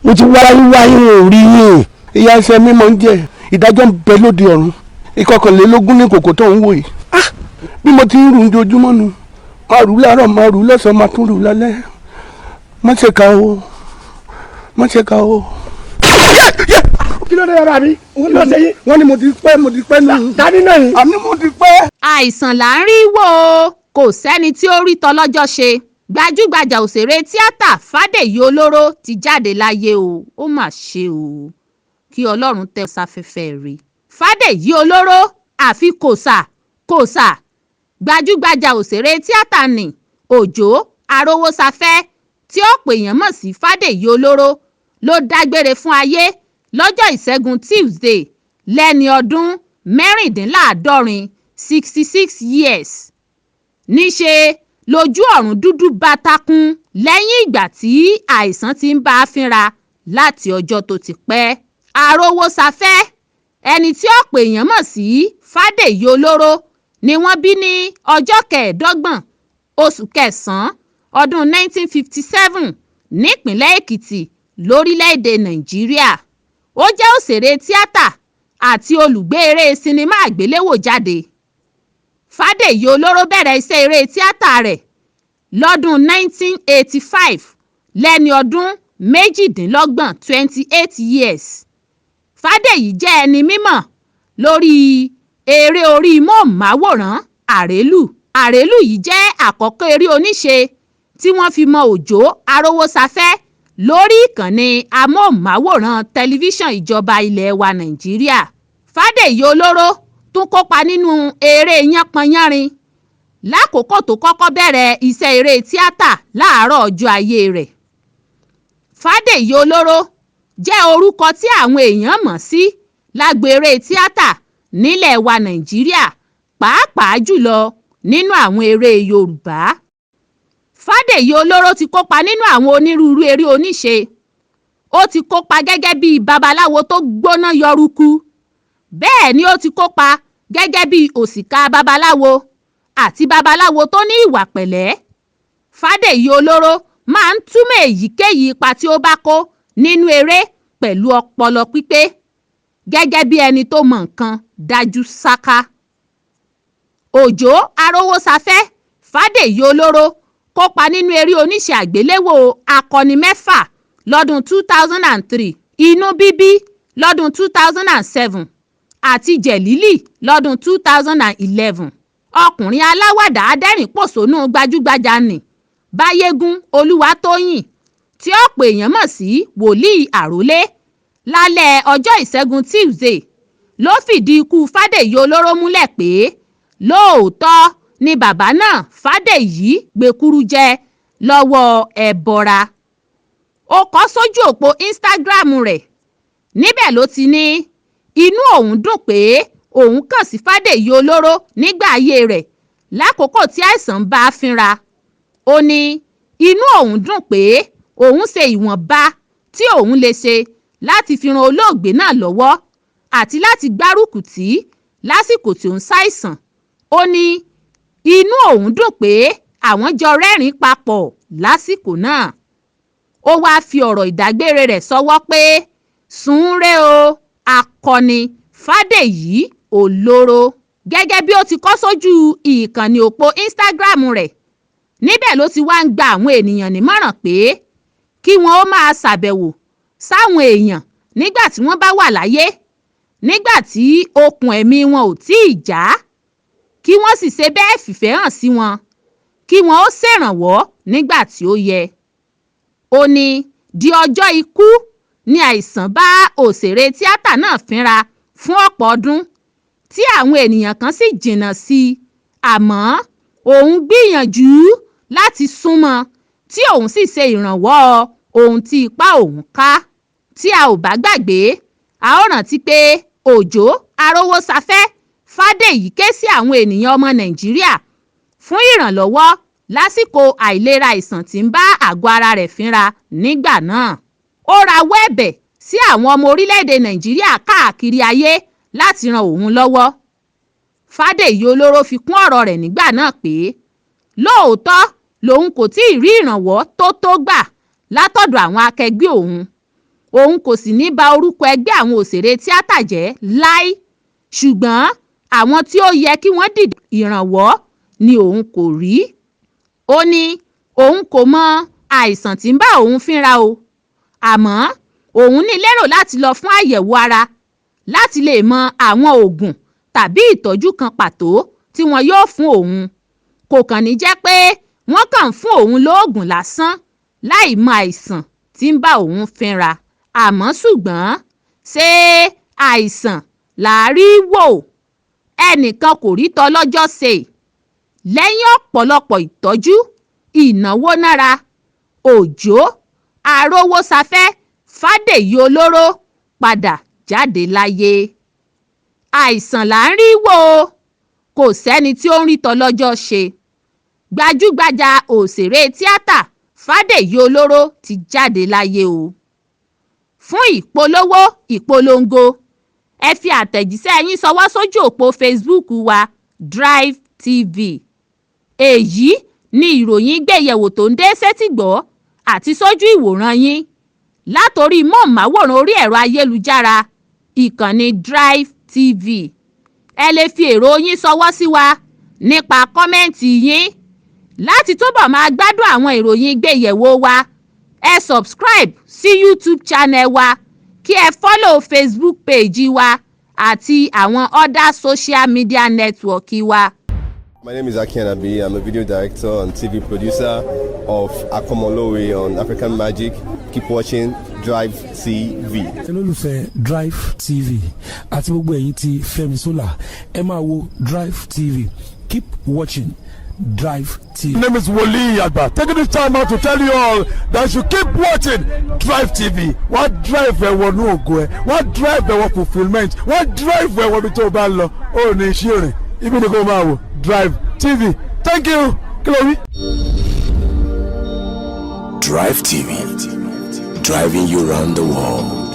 Mo ti wá yín wá yín, ò rí yín. Ìyá ẹsẹ̀ mímọ́ ń jẹ ìdájọ́ ń bẹ lóde ọ̀run. 21 ní kòkó tó ń wò yìí. Ah, bí mo ti ń rù ojoojúmọ́ nu, máa rù láàárọ̀, máa rù lọ́sàn-án, máa tún rù lálẹ́. Má ṣe kà o, má ṣe kà o. Kí ló dé yàrá mi? Kí ló ṣe yín? Wọ́n ní mo ti pẹ́, mo ti pẹ́ nù. Tani náà yìí? Àní mo ti pẹ́. Àìsàn là ń rí wò ó, kò sẹ́ni tí ó rí tọlọ́jọ́ ṣe. Gbajúgbajà òṣèré tíátà Fàdèyí Ọlọ́rọ́ ti jáde láyé o. Ó mà ṣe o, kí Ọlọ́run tẹ́ sáfẹ́fẹ́ rẹ̀. Fàdèyí Ọlọ́rọ́ àfi kòsà kòsà. Gbajúgbajà òṣèré tíátà ní Òjó Arówósafẹ́, tí ọ̀pọ̀ èèyàn mọ̀ sí Fàdèyí Ọlọ́rọ́, ló dágbére fún ayé lọ́jọ́ Ìṣẹ́gun Tuesday lẹ́ni ọdún 76, 66 years. Níṣẹ́ lójú ọ̀run dúdú bátákùn lẹ́yìn ìgbà tí àìsàn ti ń bá a fínra láti ọjọ́ tó ti pẹ́. Arówósafẹ́, ẹni tí ọ̀pọ̀ èèyàn mọ̀ sí Fàdèyí Ọlọ́rọ́, ni wọ́n bí ní ọjọ́ 25 oṣù kẹsàn-án ọdún 1957 nípìnlẹ̀ Èkìtì, lórílẹ̀‐èdè Nàìjíríà. Ó jẹ́ òṣèré tíátà àti olùgbé eré sinimá àgbéléwò jáde. Fàdèyí Ọlọ́rọ́ bẹ̀rẹ̀ iṣẹ́ eré tíátà rẹ̀ lọ́dún 1985 lẹ́ni ọdún 28, 28 years. Fàdèyí jẹ́ ẹni mímọ̀ lórí eré orí móhùnmáwòrán Àrélù. Àrélù yìí jẹ́ àkọ́kọ́ eré oníṣe tí wọ́n fi mọ Òjó Arówósafẹ́ lórí ìkànnì amóhùnmáwòrán tẹlifíṣàn ìjọba ilé wa Nàìjíríà. Fàdèyí Ọlọ́rọ́ tún kópa nínú eré Yánpọnyánrin lákòókò tó kọ́kọ́ bẹ̀rẹ̀ iṣẹ́ eré tíátà láàárọ̀ ọjọ́ ayé rẹ̀. Fàdèyí Ọlọ́rọ́ jẹ́ orúkọ tí àwọn èèyàn mọ̀ sí lágbo eré tíátà nílẹ̀ wa Nàìjíríà, pàápàá jùlọ nínú àwọn eré Yorùbá. Fàdèyí Ọlọ́rọ́ ti kópa nínú àwọn onírúurú eré oníṣe. Ó ti kópa gẹ́gẹ́ bíi babaláwo tó gbóná yọrùkú, bẹ́ẹ̀ ni ó ti kópa gẹ́gẹ́ bíi òṣìkà babaláwo àti babaláwo tó ní ìwà pẹ̀lẹ́. Fàdèyí Ọlọ́rọ́ máa ń túmọ̀ èyíkéyìí ipa tí ó bá kó nínú eré pẹ̀lú ọpọlọ pípé, gẹ́gẹ́ bí ẹni tó mọ nǹkan dájú sáká. Òjó Arówósafẹ́ Fàdèyí Ọlọ́rọ́ kópa nínú eré oníṣe àgbéléwò Akọni Mẹ́fà lọ́dún 2003, Inú Bíbí lọ́dún 2007 àti Jẹ̀lílì lọ́dún 2011. Ọkùnrin aláwàdà adẹ́rìn-ín-pọ̀ṣónú gbajúgbajà nni Báyégún Olúwatóyìn, tí ọ̀pọ̀ èèyàn mọ̀ sí Wòlíì Àrólé, lálẹ́ ọjọ́ Ìṣẹ́gun Tuesday ló fìdí ikú Fàdèyí Ọlọ́rọ́ múlẹ̀ pé lóòótọ́ ni bàbá náà Fàdèyí gbẹ̀kuru jẹ lọ́wọ́ ẹbọra. Ó kọ sójú òpó Instagram rẹ̀. Níbẹ̀ ló ti ní inú òun dùn pé òun kàn sí Fàdèyí Ọlọ́rọ́ nígbà ayé rẹ̀ lákòókò tí àìsàn ń bá a fínra. Ó ní inú òun dùn pé òun ṣe ìwọ̀nba tí òun lè ṣe láti fi ran olóògbé náà lọ́wọ́ àti láti gbárùkù tì í lásìkò tí ó ń ṣàìsàn. Ó ní inú òun dùn pé àwọn jọ rẹ́rìn-ín papọ̀ lásìkò náà. Ó wáá fi ọ̀rọ̀ ìdágbére rẹ̀ ṣọwọ́ pé, "Sùn-ún-re o, akọni Fàdèyí Ọlọ́rọ́." Gẹ́gẹ́ bí ó ti kọ sójú ìkànnì òpó Instagram rẹ̀, níbẹ̀ ló ti wá ń gba àwọn ènìyàn nímọ̀ràn pé kí wọ́n ó máa ṣàbẹ̀wò sáwọn èèyàn nígbà tí wọ́n bá wà láyé, nígbà tí okùn ẹ̀mí wọn ò tí ì já, kí wọ́n sì ṣe bẹ́ẹ̀ fìfẹ́ hàn sí wọn, kí wọ́n ó ṣèrànwọ́ nígbà tí ó yẹ. Ó ní di ọjọ́ ikú ní àìsàn bá òṣèré tíátà náà fínra fún ọ̀pọ̀ ọdún, tí àwọn ènìyàn kan sì jìnnà sí i, àmọ́ òun gbìyànjú láti sún mọ́ ọn tí òun sì ṣe ìrànwọ́ ohun tí ipá òun ká. Tí a ò bá gbàgbé, a ó rántí pé Òjó Arówósafẹ́ Fàdèyí ké sí àwọn ènìyàn ọmọ Nàìjíríà fún ìrànlọ́wọ́ lásìkò àìlera àìsàn tí ń bá àgọ́ ara rẹ̀ fínra nígbà náà. Ó rawọ́ ẹ̀bẹ̀ sí àwọn ọmọ orílẹ̀-èdè Nàìjíríà káàkiri ayé láti ran òun lọ́wọ́. Fàdèyí Ọlọ́rọ́ fi kún ọ̀rọ̀ rẹ̀ nígbà náà pé lóòótọ́ lòun kò tí ì rí ìrànwọ́ tó tó gbà látọ̀dọ̀ àwọn akẹgbẹ́ òun. Òun kò sì ní ba orúkọ ẹgbẹ́ àwọn òṣèré tíátà jẹ́ láé, ṣùgbọ́n àwọn tí ó yẹ kí wọ́n dìde ìrànwọ́ ni òun kò rí. Ó ní òun kò mọ àìsàn tí ń bá òun fínra o, àmọ́ òun ní lérò láti lọ fún àyẹ̀wò ara láti lè mọ àwọn oògùn tàbí ìtọ́jú kan pàtó tí wọn yóò fún òun. Kò kàn ní jẹ́ pé wọ́n kàn ń fún òun lóògùn lásán láì mọ àìsàn tí ń bá òun fínra. Àmọ́ ṣùgbọ́n ṣé àìsàn làá rí wò? Ẹnìkan kò rí tọlọ́jọ́ ṣe. Lẹ́yìn ọ̀pọ̀lọpọ̀ ìtọ́jú, ìnáwó nára, Òjó Arówósafẹ́ Fàdèyí Ọlọ́rọ́ padà jáde láyé. Àìsàn là ń rí wò ó, kò sẹ́ni tí ó ń rí tọlọ́jọ́ ṣe. Gbajúgbajà òṣèré tíátà Fàdèyí Ọlọ́rọ́ ti jáde láyé o. Fún ìpolówó ìpolongo, ẹ fi àtẹ̀jíṣẹ́ yín ṣọwọ́ sójú òpó Facebook wa, Drive TV. Èyí ni ìròyìn gbéyẹ̀wò tó ń dé sétìgbọ́ àti sójú ìwòran yín látòrí móhùnmáwòrán orí ẹ̀rọ ayélujára ìkànnì Drive TV. Ẹ lè fi èrò yín ṣọwọ́ sí wa nípa comment yín. Láti túbọ̀ máa gbádùn àwọn ìròyìn gbéyẹ̀wò wa, ẹ subscribe sí YouTube channel wa, kí ẹ follow Facebook page wa àti àwọn other social media network wa. My name is Aki Anabi. I'm a video director and TV producer of Akomolowe on African Magic. Keep watching Drive TV. Olólùfẹ́ Drive TV àti gbogbo ẹ̀yin tí Fẹ́mi Sola, ẹ máa wo Drive TV. Keep watching Drive TV. My name is Wole Agba. Taking this time out to tell you all that you keep watching Drive TV. Wọ́n drive ẹ wọnú ògo ẹ, wọ́n drive ẹ wọ fulfilment, wọ́n drive ẹ wọ ibi tó o bá ń lọ. Ó ní iṣẹ́ rìn, ibi ni kò máa wò Drive TV. Thank you. Kí ló wí? Drive TV, driving you round the world.